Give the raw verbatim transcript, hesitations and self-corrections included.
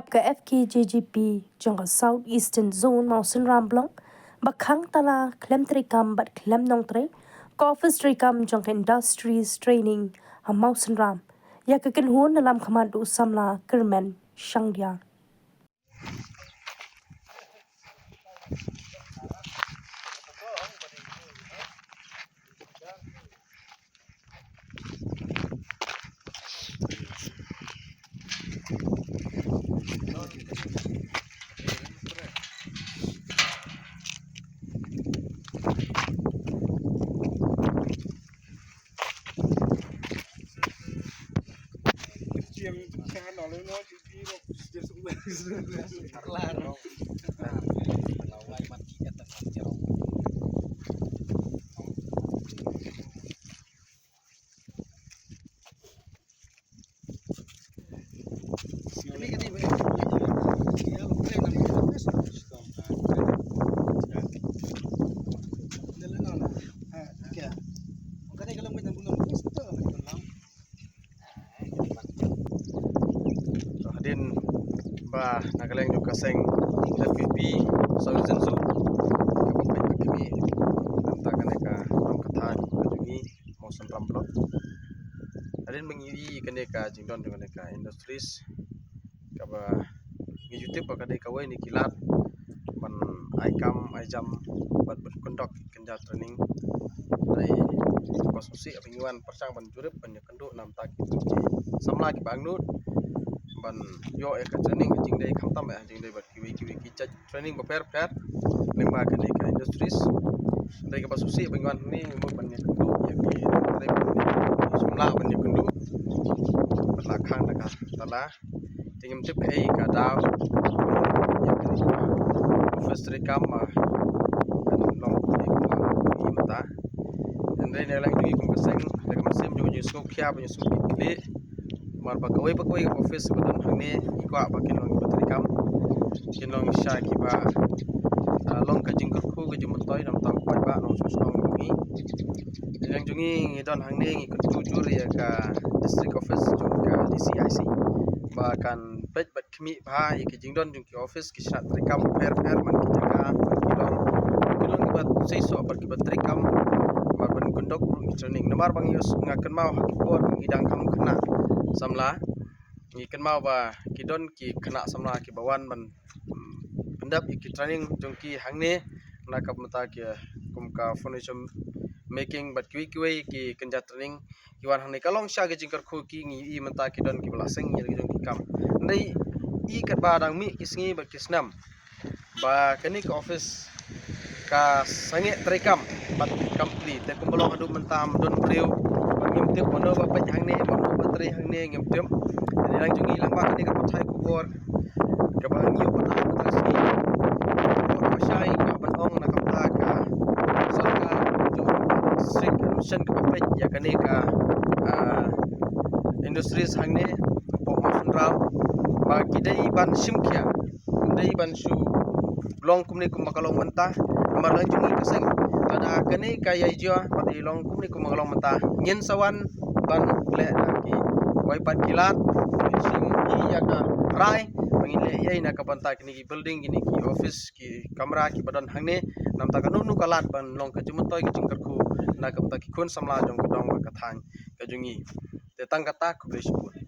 Ka F K J G P jong ka South Eastern Zone Mawsynram Block ba khang tala khlem treikam bad khlem nongtrei, ka office treikam jong ka Industries Training ha Mawsynram ïa ka kynhun na lam khmat u samla Kyrmen Shangdia. Hadien ba na ka liang jong ka seng F P P South Eastern Zone kaba peit ba khmih namar kane ka nongkatha ka jong ngi Mawsynram Block. Hadien ba ngi ïohi kane ka jingdon jong kane ka Industries kaba ngi ju tip ba ka dei kawei na ki lad ban ai kam ai jam bad ban conduct kynja training. Dei ba sngewsih ba ngi wan pyrshang ban jurip ban ïakynduh namar ki samla kiba angnud ban ïoh ïa ka training ha jingdei khamtam ha jingdei bad kiwei kiwei ki jait training bapher bapher lyngba kane ka Industries. Dei kaba sngewsih ba ngi wan hangne mut ban ïakynduh ïa ki training samla ban ïakynduh bad la khang na ka tala. Te ngim tip kaei ka daw ïa kane ka office treikam ba kan long kumne kumba ngi mynta. Hynrei na liang jong ngi kum ka seng da ka mynsiem jong ngi sngewkhia ba ngi sngewkhia namar ba kawei pa kawei ka office ba don hangne ngi kwah ba kin long kiba treikam, kin long sha kiba, ah, long ka jingkyrkhu ka jingmyntoi namar ba u paidbah nongshnong jong ngi. Na liang jong ngi ngi don hangne ngi kyntu jur ïa ka district office jong ka D C I C ba kan peit bad khmih bha ïa ki jingdon jong ki office ki shnat treikam bapher bapher man ki jaka ki long ki long kiba seisoh bad kiba treikam bad ban conduct ruh ki training. Namar ba ngi ïoh nga kynmaw ha ki por ba ngi dang kham khynnah samla ngi kynmaw ba ki don ki khynnah samla kiba wan ban, mm, pyndep ïa ki training jong ki hangne na ka bynta ki kum ka furniture making bad kiwei kiwei ki kynja training. Ki wan hangne ka long sha ki jingkyrkhu ki ngi ïohi mynta ki don kiba la seng ïa ki jong ki kam. Hynrei i katba dang mih ki sngi bad ki snem ba kane ka office ka sangeh treikam bad kam pli te kumba long haduh mynta ym don briew ba ngim tip mano ba peit hangne mano ba trei hangne ngim tip. Te na liang jong ngi lyngba kane ka pathai khubor kaba ngi ïoh ban ai mynta ka sngi. Khubor ba shai ka ban ong na ka bynta ka sorkar jong ka district mission kaba peit ïa kane ka, ah, Industries hangne hapoh Mawsynram ba ki dei ban shim khia, dei ban shu long kumne kumba ka long mynta. Namar liang jong ngi ka seng lada kane ka ïai jia ba dei long kumne kumba ka long mynta ngin sa wan ban leh da kiwei pat ki lad ngin shim ïa ka rai ba ngin leh ïa na ka bynta kine ki building kine ki office ki kamra kiba don hangne. Namar kano kano ka lad ban long ka jingmyntoi ka jingkyrkhu na ka bynta ki khun samla jong ka dong bad ka thaiñ ka jong ngi. Te tang kata khublei shibun.